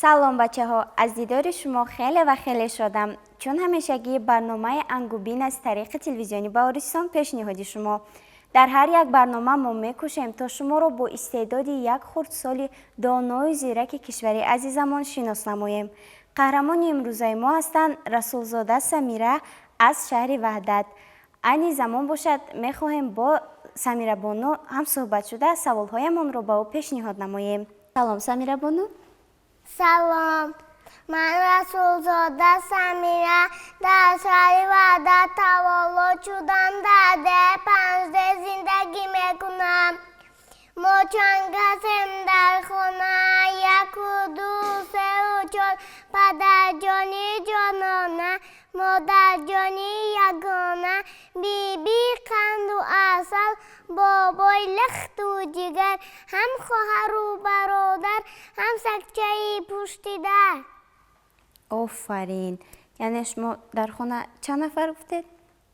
Салом, бачаҳо! Аз дидори шумо хеле ва хеле шодам. Чун ҳамешагӣ, барномаи Ангубин аз тариқи телевизиони Баҳористон пешниҳоди шумо. Дар ҳар як барнома мо мекӯшем, то шуморо бо истеъдоди як хурдсоли доною зираки кишвари азизамон шинос намоем. Қаҳрамони имрӯзаи мо ҳастанд Расулзода Самира аз шаҳри Ваҳдат. Айни замон бошад, мехоҳем бо Самирабону ҳам суҳбат шуда, саволҳоямонро ба ӯ пешниҳод намоем. Салом, Самирабону! Салом, ман Расулзода Самира, дар шаҳри Ваҳдат таваллуд шудам, дар деҳ Панҷде зиндагӣ мекунам. Мо чанд касем дар хона? Яку, ду, сеу чор. Падарҷони ҷонона, модарҷони ягона, биби қанду асал, бобои лахту ҷигар, ҳам хоҳару бародар, ҳам сагчаи пушти дар. Офарин! Яъне шумо дар хона чанд нафар гуфтед?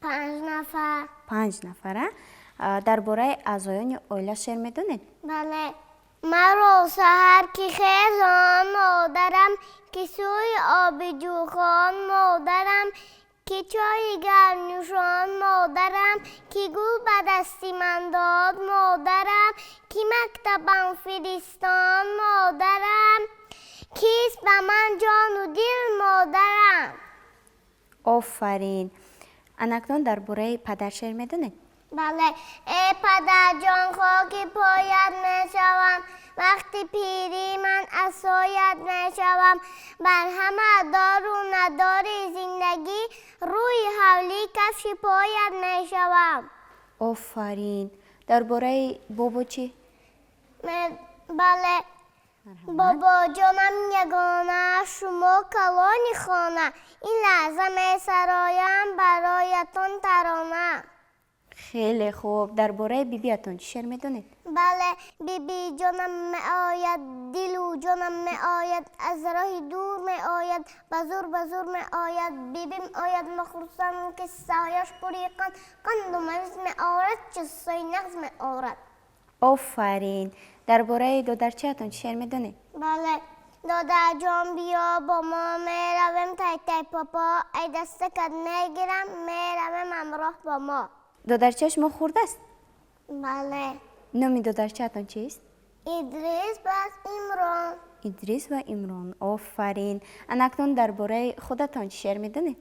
Панҷ нафар. Панҷ нафара. Дар бораи аъзоёни оила шеър медонед? Бале. Маро саҳар ки хезон, модарам ки сӯи оби ҷӯхон, модарам ки чойи гарм нӯшон, модарам ки гул ба дасти ман дод, модарам ки мактабам фиристон, модарам кист ба ман ҷону дил, модарам. Офарин! Ана акнун дар бораи падар шеър медонед? Бале. Э падарҷон, хоки поят мешавам, вақти пирӣ ман асоят мешавам, бар ҳама дору надори зиндагӣ рӯи ҳавлӣ кафши поят мешавам. Офарин! Дар бораи бобо чӣ? Бале. Бобоҷонам ягона, шумо калони хона, ин лаҳза месароям бароятон тарона. Хеле хуб. Дар бораи бибиятон чӣ шеър медонед? Бале. Бибиҷонам меояд, дилу ҷонам меояд, аз роҳи дур меояд, ба зур, ба зур меояд. Бибим ояд, ма хурсанд, киссаҳояш пури қанд, қанду мавиз меорад, чизҳои нағз меорад. Офарин! Дар бораи додарчаатон чӣ шеър медонед? Бале. Додарҷон, биё, бо мо меравем тай тай попо, ай дастакат мегирам, меравем ҳамроҳ бо мо. Додарчаи шумо хурд аст? Бале. Номи додарчаатон чист? Идрис ва Имрон. Идрис ва Имрон, офарин! Ана акнун дар бораи худатон чӣ шеър медонед?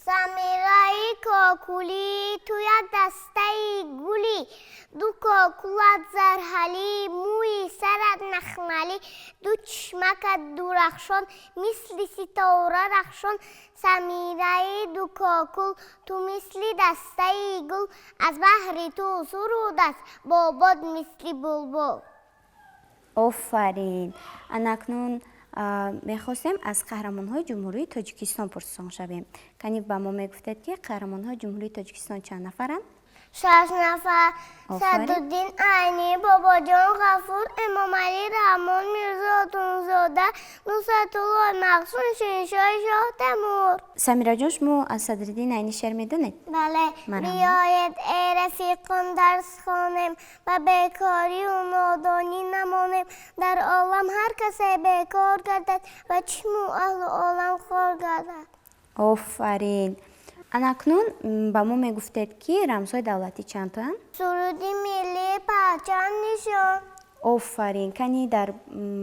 Самираи кокулӣ, ту як дастаи гулӣ, ду кокулат зарҳалӣ, мӯи сарат махмалӣ, ду чишмакат дурахшон, мисли ситора рахшон. Самираи дукокул, ту мисли дастаи гул, аз баҳри ту суруд аст бобод мисли булбул. Офарин! Ана акнун мехостем аз қаҳрамонҳои Ҷумҳурии Тоҷикистон пурсон шавем. Кани, ба мо мегуфтед, ки қаҳрамонҳои Ҷумҳурии Тоҷикистон чанд нафаранд? Шаш нафар. Садриддин Айнӣ, Бобоҷон Ғафур, Эмомалӣ Раҳмон, Мирзо Турсунзода, Нусратуллои Махсум, Шириншоҳи Шоҳтемур. Самираҷон, шумо аз Садриддин Айнӣ шеър медонед? Бале. Биёед, эй рафиқон, дарс хонем, ба бекорию нодонӣ намонем. Дар олам ҳар касе бекор гардад, ба чишму аҳлу олам хор гардад. Офарин! Ана акнун ба мо мегуфтед, ки рамзҳои давлатӣ чандтоанд? Суруди миллӣ, парчам, нишон. Офарин! Кани, дар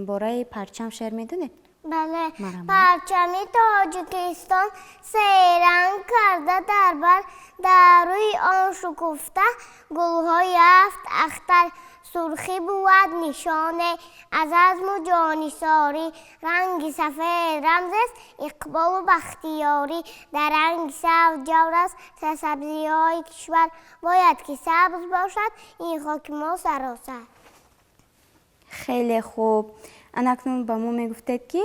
бораи парчам шеър медонед? Бале. Парчами Тоҷикистон серанг карда дар бар, дар рӯи он шукуфта гулҳои ҳафт ахтар. Сурхӣ бувад нишоне аз азму ҷонисорӣ, ранги сафед рамзест иқболу бахтиёрӣ, дар ранги сабз ҷавр аст сарсабзиҳои кишвар, бояд ки сабз бошад ин хоки мо саросар. Хеле хуб! Ана акнун ба мо мегуфтед, ки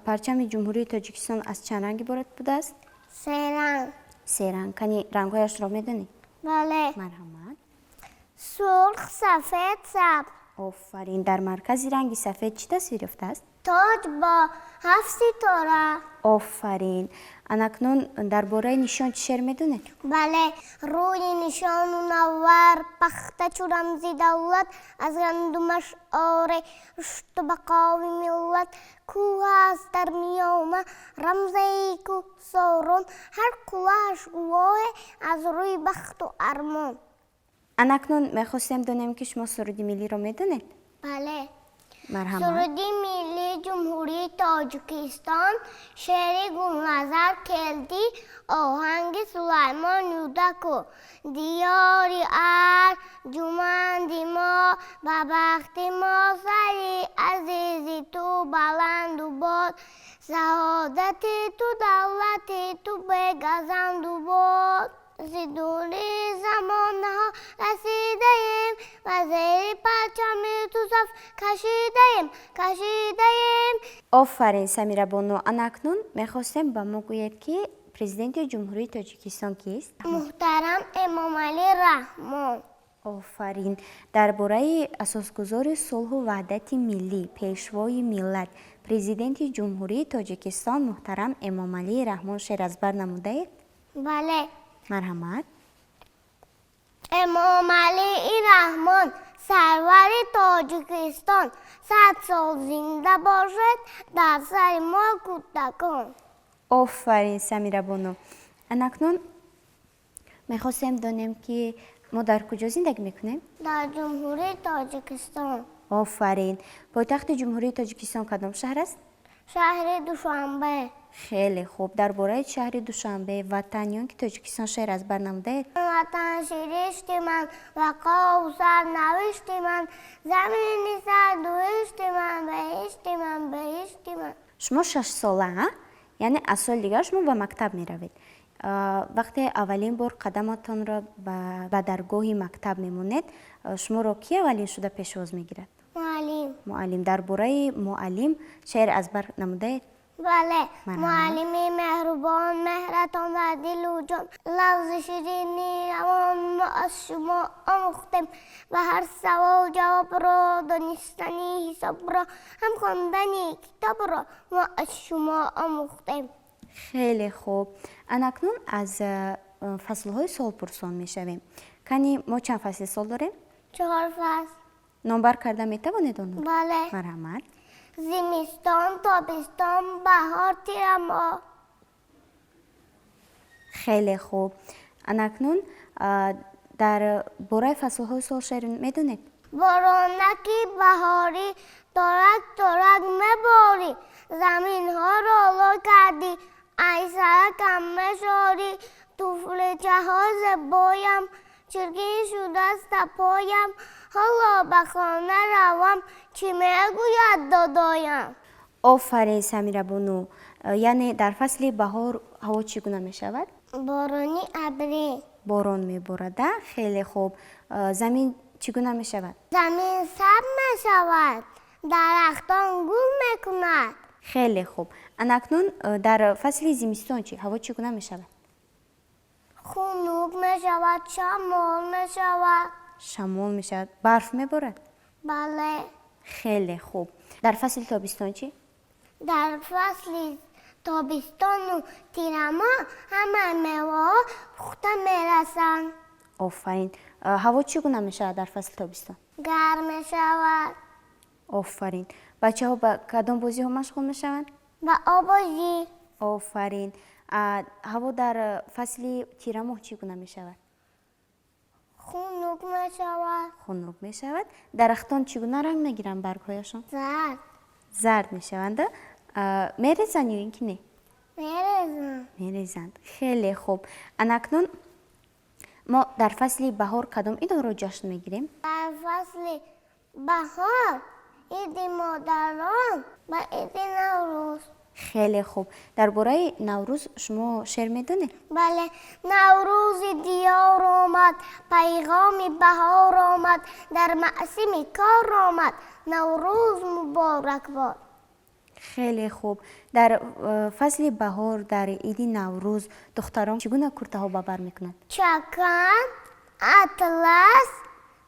парчами Ҷумҳурии Тоҷикистон аз чанд ранг иборат будааст? Се ранг. Се ранг. Кани, рангҳояшро медонед? Бале. Марҳамат. Сурх, сафед, сабз. Офарин. Дар маркази ранги сафед чӣ тасвир ёфтааст? Тоҷ бо ҳафт ситора. Офарин. Ана акнун дар бораи нишон чӣ шеър медонед? Бале. Рӯи нишону навар пахта чу рамзи давлат, аз гандумаш оре рушду бақои миллат. Кӯҳ аст дар миёна рамзаи кӯҳсорон, ҳар қуллааш гувоҳе аз рӯи бахту армон. Ана акнун мехостем донем, ки шумо суруди миллиро медонед? Бале. Марҳамат. Суруди миллии Ҷумҳурии Тоҷикистон, шеъри Гулназар Келдӣ, оҳанги Сулаймон Юдаков. Диёри арҷуманди мо, ба бахти мо, сари азизи ту баланду бод, саодати ту, давлати ту бегазанду бод. Зи дури замонаҳо расидаем ва зери парчами ту саф кашидаем, кашидаем. Офарин, Самирабону. Ана акнун мехостем ба мо гӯед, ки Президенти Ҷумҳурии Тоҷикистон кист? Муҳтарам Эмомалӣ Раҳмон. Офарин. Дар бораи асосгузори сулҳу ваҳдати миллӣ, Пешвои миллат, Президенти Ҷумҳурии Тоҷикистон муҳтарам Эмомалӣ Раҳмон шеър аз бар намудаед? Бале. Марҳамат. Эмомалии Раҳмон, сарвари Тоҷикистон, 100 сол зинда бошед дар сари мо кӯдакон. Офарин, Самирабону. Ана акнун мехостем донем, ки мо дар куҷо зиндагӣ мекунем? Дар Ҷумҳурии Тоҷикистон. Офарин. Пойтахти Ҷумҳурии Тоҷикистон кадом шаҳр аст? Шаҳри Душанбе. Хеле хуб. Дар бораи шаҳри Душанбе, ватан ё ки Тоҷикистон шеър аз бар намудаед? Ватан сиришти ман, бақову сарнавишти ман, замини сардуишти ман, беҳишти ман, беҳишти ман. Шумо 6-сола, яъне аз соли дигар шумо ба мактаб меравед. Вақте аввалин бор қадаматонро ба даргоҳи мактаб мемонед, шуморо ки аввалин шуда пешвоз мегирад? Муаллим. Муаллим. Дар бораи муаллим шеър аз бар намудаед? Бале. Марҳамат. Муаллими меҳрубон, меҳратон дар дилу ҷон, лафзи ширини равон мо аз шумо омӯхтем. Ба ҳар савол ҷавобро, донистани ҳисобро, ҳам хондани китобро мо аз шумо омӯхтем. Хеле хуб. Ана акнун аз фаслҳои сол пурсон мешавем. Кани, мо чанд фасли сол дорем? Чор фасл. Номбар карда метавонед онро? Бале. Марҳамат. Зимистон, тобистон, баҳор, тирамоҳ. Хеле хуб. Ана акнун дар бораи фаслҳои сол шеър медонед? Боронаки баҳорӣ торак торак меборӣ, заминҳоро лой кардӣ, ай саракам мешорӣ. Туфличаҳо зебоям, чиркин шудаста поям, ҳоло ба хона равам, чӣ мегӯяд додоям? Офарин, Самирабону. Яъне дар фасли баҳор ҳаво чӣ гуна мешавад? Борони абрӣ. Борон меборада. Хеле хуб. Замин чӣ гуна мешавад? Замин сабз мешавад, дарахтон гул мекунад. Хеле хуб. Ана акнун дар фасли зимистон чӣ, ҳаво чӣ гуна мешавад? Хунук мешавад, шамол мешавад. Шамол мешавад, барф меборад? Бале. Хеле хуб. Дар фасли тобистон чӣ? Дар фасли тобистону тирамоҳ ҳамаи меваҳо пухта мерасанд. Офарин. Ҳаво чӣ гуна мешавад дар фасли тобистон? Гарм мешавад. Офарин. Бачаҳо ба кадом бозиҳо машғул мешаванд? Ба оббозӣ. Офарин. Ҳаво дар фасли тирамоҳ чӣ гуна мешавад? Хунук мешавад. Хунук мешавад. Дарахтон чӣ гуна ранг мегиранд, баргҳояшон? Зард. Зард мешаванд. Мерезанд ё ин ки не? Мерезанд. Мерезанд. Хеле хуб. Ана акнун мо дар фасли баҳор кадом идонро ҷашн мегирем? Дар фасли баҳор иди модарон ва иди Наврӯз. Хеле хуб. Дар бораи Наврӯз шумо шеър медонед? Бале. Наврӯзи диёр омад, пайғоми баҳор омад, дар мавсими кор омад, Наврӯз муборак бод. Хеле хуб. Дар фасли баҳор, дар иди Наврӯз духтарон чӣ гуна куртаҳо ба бар мекунанд? Чакан, атлас.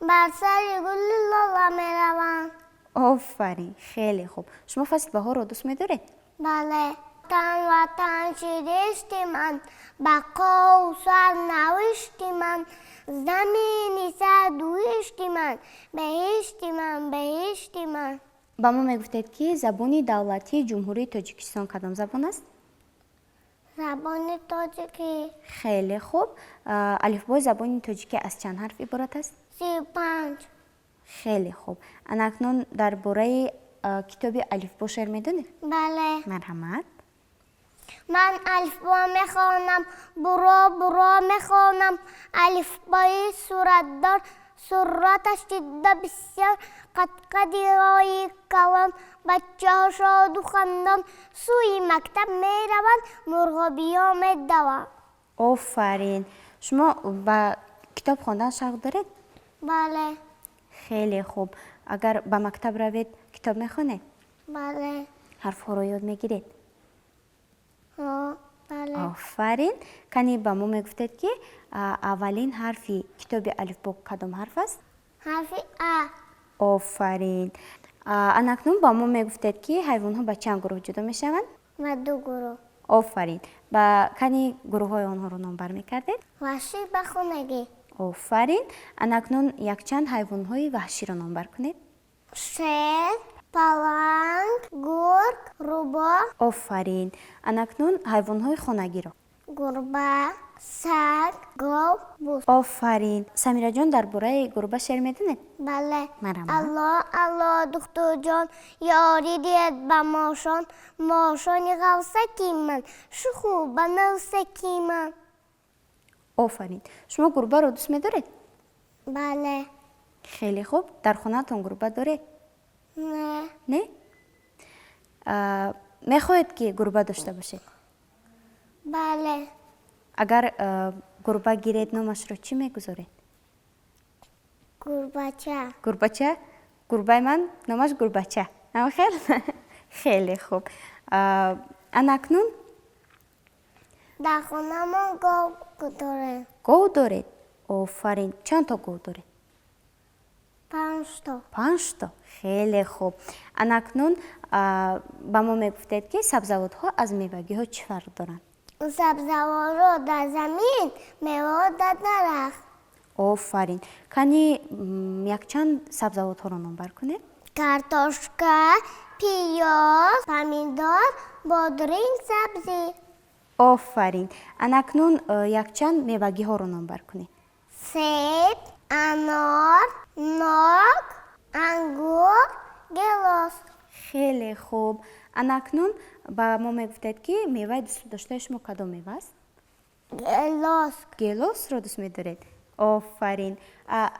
Бар сари гули лола меравам. Офарин, хеле хуб. Шумо фасли баҳорро дӯст медоред? Бале. Ватан, ватан, сиришти ман, бақову сарнавишти ман, замини сардуишти ман, беҳишти ман, беҳишти ман. Ба мо мегуфтед, ки забони давлатии Ҷумҳурии Тоҷикистон кадом забон аст? Забони тоҷикӣ. Хеле хуб. Алифбои забони тоҷикӣ аз чанд ҳарф иборат аст? 35. Хеле хуб. Ана акнун дар бораи китоби алифбо шеър медонед? Бале. Марҳамат. Ман алифбо мехонам, буро буро мехонам. Алифбои суратдор, сураташ дида бисёр, қадқади рои калон, бачаҳо шоду хандон сӯи мактаб мераванд, мурғобиҳо медаванд. Офарин. Шумо ба китоб хондан шавқ доред? Бале. Хеле хуб. Агар ба мактаб равед, китоб мехонед? Бале. Ҳарфҳоро ёд мегиред? Бале. Офарин. Кани ба мо мегуфтед, ки аввалин ҳарфи китоби алифбо кадом ҳарф аст? Ҳарфи А. Офарин. Ана акнун ба мо мегуфтед, ки ҳайвонҳо ба чанд гурӯҳ ҷудо мешаванд? Ба ду гурӯҳ. Офарин. Ба кани гурӯҳҳои онҳоро номбар мекардед? Ваҳшӣ ба хонагӣ. Офарин. Ана акнун якчанд ҳайвонҳои ваҳширо номбар кунед. Шер, паланг, гург, рӯбоҳ. Офарин. Ана акнун ҳайвонҳои хонагиро. Гурба, саг, гов, буз. Офарин. Самираҷон, дар бораи гурба шеър медонед? Бале. Марҳамат. Алло, алло, духтурҷон, ёрӣ диҳед ба мошон, мошони ғавсаки ман, шуху ба навсаки ман. Офарин. Шумо гурбаро дӯст медоред? Бале. Хеле хуб. Дар хонаатон гурба доред? Не. Не? Мехоҳед, ки гурба дошта бошед? Бале. Агар гурба гиред, номашро чӣ мегузоред? Гурбача. Гурбача? Гурбаи ман номаш Гурбача. Хел? Хеле хуб. Ана акнун Дар хонамон гов дорем. Гов доред? Офарин. Чанд то гов доред? Панҷто. Панҷто. Хеле хуб. Ана акнун ба мо мегуфтед, ки сабзавотҳо аз мевагиҳо чӣ фарқ доранд? Сабзавотро дар замин, меваҳо дар дарахт. Офарин. Кани якчанд сабзавотҳоро номбар кунед. Картошка, пиёз, помидор, бодринг, сабзӣ. Офарин. Ана акнун якчанд мевагиҳоро номбар кунед. Себ, анор, нок, ангур, гелос. Хеле хуб. Ана акнун ба мо мегуфтед, ки меваи дӯстдоштаи шумо кадом мева аст? Гелос. Гелосро дӯст медоред? Офарин.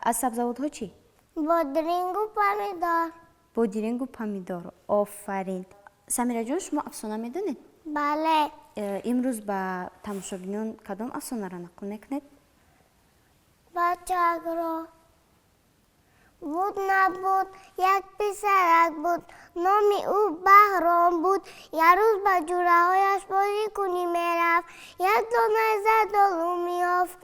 Аз сабзавотҳо чӣ? Бодрингу помидор. Бодирингу помидор. Офарин. Самираҷон, шумо афсона медонед? Бале. Имрӯз ба тамошобинон кадом афсонаро нақл мекунед? Бачакро. Буд, набуд, як писарак буд, номи ӯ Баҳром буд. Як рӯз ба ҷураҳояш бозӣ кунӣ мерафт, як донаи зардолу меёфт.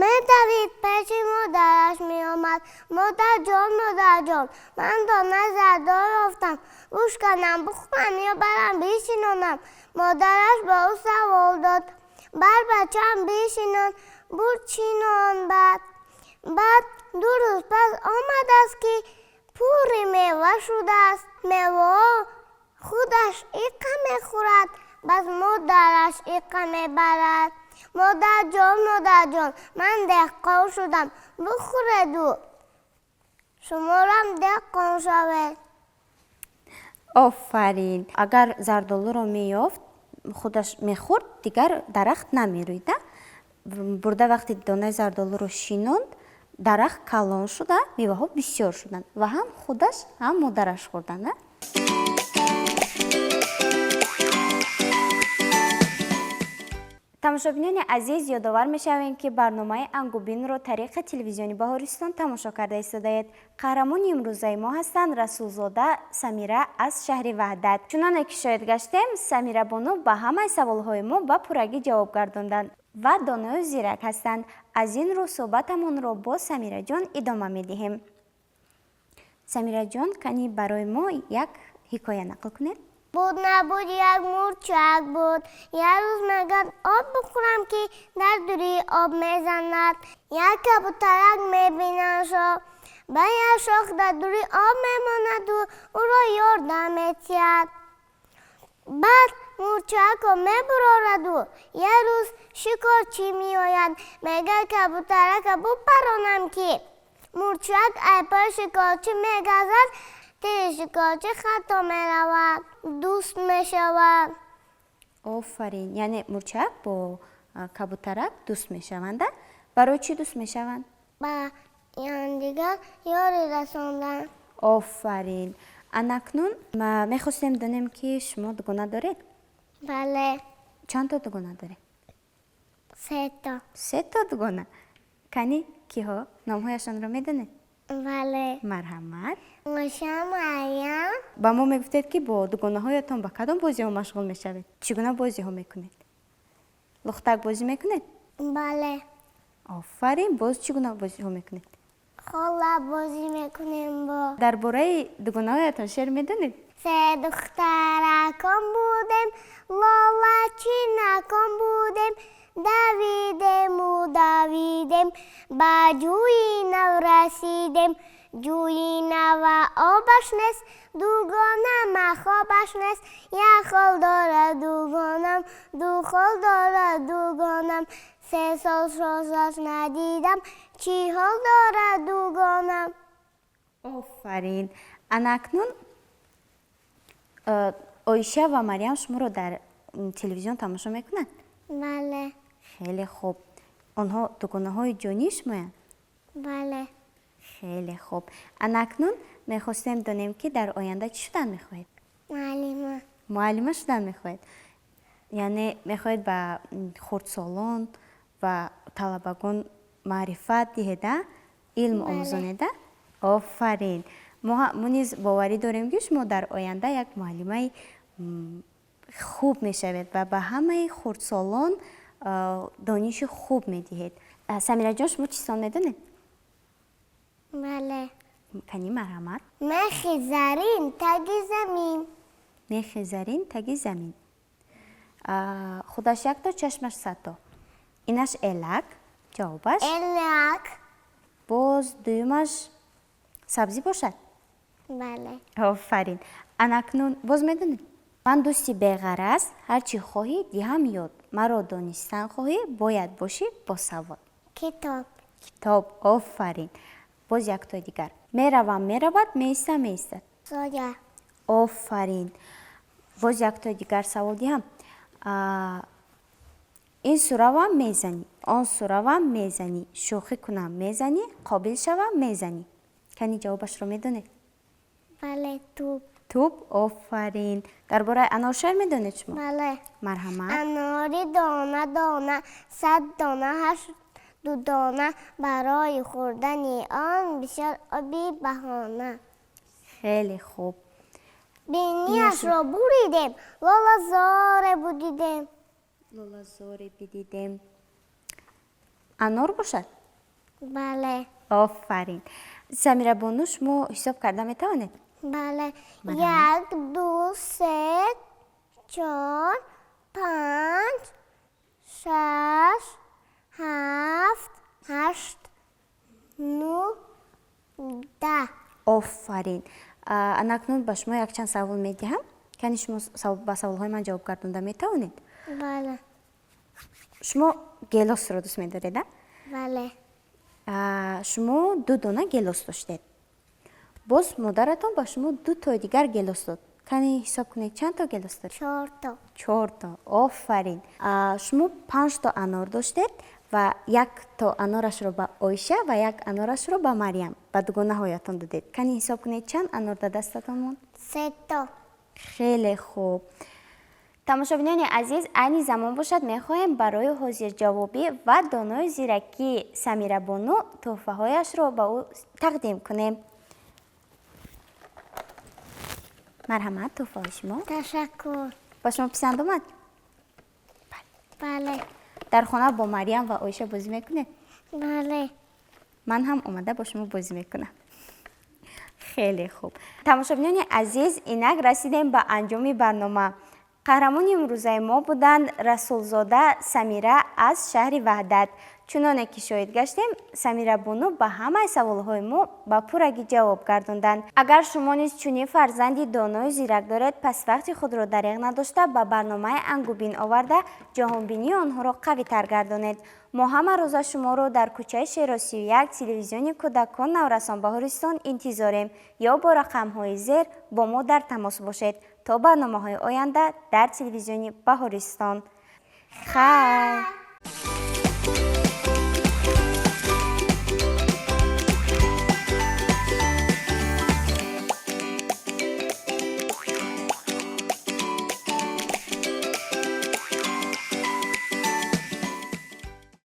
Медавид, пеши модараш меомад. Модарҷон, модарҷон, ман донаи зардолу ёфтам, бишканам, бихӯрам ё барам бишинонам? Модараш ба ӯ савол дод: бар, бачам, бишинон. Бурд, шинон. Баъд 2 рӯз пас омадааст, ки пури мева шудааст. Меваҳо худаш иқа мехӯрад, бас модараш иқа мебарад. Модарҷон, модарҷон, ман деҳқон шудам, бихӯреду шуморам деҳқон шавед. Офарин. Агар зардолуро меёфт, худаш мехӯрд, дигар дарахт намерӯид. Бурда вақте донаи зардолуро шинонд, дарахт калон шуда, меваҳо бисёр шуданд ва ҳам худаш, ҳам модараш хӯрданд. Тамошобинони азиз, ёдовар мешавем, ки барномаи Ангубинро тариқи телевизиони Баҳористон тамошо карда истодаед. Қаҳрамони имрӯзаи мо ҳастанд Расулзода Самира аз шаҳри Ваҳдат. Чуноне ки шоҳид гаштем, Самира бону ба ҳамаи саволҳои мо ба пуррагӣ ҷавоб гардонданд. Ва доною зирак ҳастанд. Аз ин рӯ суҳбатамонро бо Самираҷон идома медиҳем. Самираҷон, кани барои мо як ҳикоя нақл кунед. Буд, набуд, як мурчак буд. Як рӯз мегӯяд, об бихӯрам, ки дар дури об мезанад. Як кабутарак мебинад, ба як шох дар дури об мемонаду ӯро ёрдам метиҳад. Баъд мурчакро мебурораду як рӯз шикорчӣ меояд. Мегӯяд, кабутарака бупаронам, ки мурчак ай пои шикорчӣ мегазад, тири шикорчӣ хато меравад, дӯст мешавад. Офарин! Яъне мурчак бо кабутарак дӯст мешаванд. Барои чӣ дӯст мешаванд? Ба якдигар ёрӣ расондан. Офарин! Анакнун мехостем донем, ки шумо дугона доред? Бале. Чанд то дугона доред? Сето. Се то дугона. Кани, киҳо? Номҳояшонро медонед? Бале. Марҳамат. Оша, Марьям. Ба мо мегуфтед, ки бо дугонаҳоятон ба кадом бозиҳо машғул мешавед? Чӣ гуна бозиҳо мекунед? Лухтак бозӣ мекунед? Бале. Офарин! Боз чӣ гуна бозиҳо мекунед? Хола бозӣ мекунем бо. Дар бораи дугонаҳоятон шеър медонед? Се духтаракон будем, лолачинакон будем, давидему, давидем, ба ҷӯи нав расидем. Ҷӯи нава обаш нест, дугонама хобаш нест. Як хол дорад дугонам, ду хол дорад дугонам, 3 сол шозаш надидам, чӣ ҳол дорад дугонам? Офарин! Ана акнун Оиша ва Марьям шуморо дар телевизион тамошо мекунанд? Бале. Хеле хуб. Онҳо дугонаҳои ҷонии шумоянд? Бале. Хеле хуб. Ана акнун мехостем донем, ки дар оянда чӣ шудан мехоҳед? Муаллима. Муаллима шудан мехоҳед? Яъне мехоҳед ба хурдсолон ва талабагон маърифат диҳеда, илм омӯзонеда? Офарин! Мо низ боварӣ дорем, ки шумо дар оянда як муаллимаи хуб мешавед ва ба ҳамаи хурдсолон дониши хуб медиҳед. Самираҷон, шумо чистон медонед? Бале. Кани, марҳамат. Мехи зарин таги замин. Мехи зарин таги замин, худаш якто, чашмаш садто. Инаш элак ҷавобаш. Элак. Боз дуюмаш сабзӣ бошад? Бале. Офарин! Анакнун боз медонед? Ман дӯсти беғараз, ҳар чӣ хоҳӣ диҳам ёд, маро донистан хоҳӣ, бояд бошӣ босавод. Китоб. Китоб, офарин! Боз яктои дигар: меравам, меравад, меистам, меистад. Соя. Офарин! Боз яктои дигар савол диҳам. Ин су равам, мезанӣ, он су равам, мезанӣ, шӯхӣ кунам, мезанӣ, қобил шавам, мезанӣ. Кани, ҷавобашро медонед? Бале, туп. Туп, офарин! Дар бораи анор шеър медонед шумо? Бале. Марҳамат. Анори дона дона, 100 дона ҳашт ду дона, барои хӯрдани он бисёр оби баҳона. Хеле хуб. Бинияшро буридем, лолазоре будидем. Лолазоре бидидем. Анор бошад? Бале. Офарин! Самирабону, шумо ҳисоб карда метавонед? Бале. Як, ду, се, чор, панҷ, шаш, ҳафт, ҳашт, нӯҳ, 10. Офарин! Анакнун ба шумо якчанд савол медиҳам. Кани, шумо ба саволҳои ман ҷавоб гардонда метавонед? Бале. Шумо гелосро дӯст медоред, а? Бале. Шумо ду дона гелос доштед, боз модаратон ба шумо ду тои дигар гелос дод. Кани, ҳисоб кунед, чанд то гелос доред? Чорто. Чорто, офарин! Шумо панҷто анор доштед ва як то анорашро ба Оиша ва як анорашро ба Марьям, ба дугонаҳоятон додед. Кани, ҳисоб кунед, чанд анор дар дастатон монд? Сето. Хеле хуб! Тамошобинони азиз, айни замон бошад, мехоҳем барои ҳозирҷавобӣ ва донои зиракии Самирабону тӯҳфаҳояшро ба ӯ тақдим кунем. Марҳамат, тӯҳфаҳои шумо. Ташаккур. Ба шумо писанд омад? Бале. Дар хона бо Марьям ва Оиша бозӣ мекунед? Бале. Ман ҳам омада бо шумо бозӣ мекунам. Хеле хуб. Тамошобинони азиз, инак расидем ба анҷоми барнома. Қаҳрамони имрӯзаи мо буданд Расулзода Самира аз шаҳри Ваҳдат. Чуноне ки шоҳид гаштем, Самира бону ба ҳамаи саволҳои мо ба пуррагӣ ҷавоб гардонданд. Агар шумо низ чунин фарзанди доною зирак доред, пас вақти худро дареғ надошта, ба барномаи Ангубин оварда, ҷаҳонбинии онҳоро қавитар гардонед. Мо ҳама рӯза шуморо дар кӯчаи Шеро 31, телевизиони кӯдакон наврасон Баҳористон интизорем ё бо рақамҳои зер бо мо дар тамос бошед. То барномаҳои оянда дар телевизиони Баҳористон, хайр.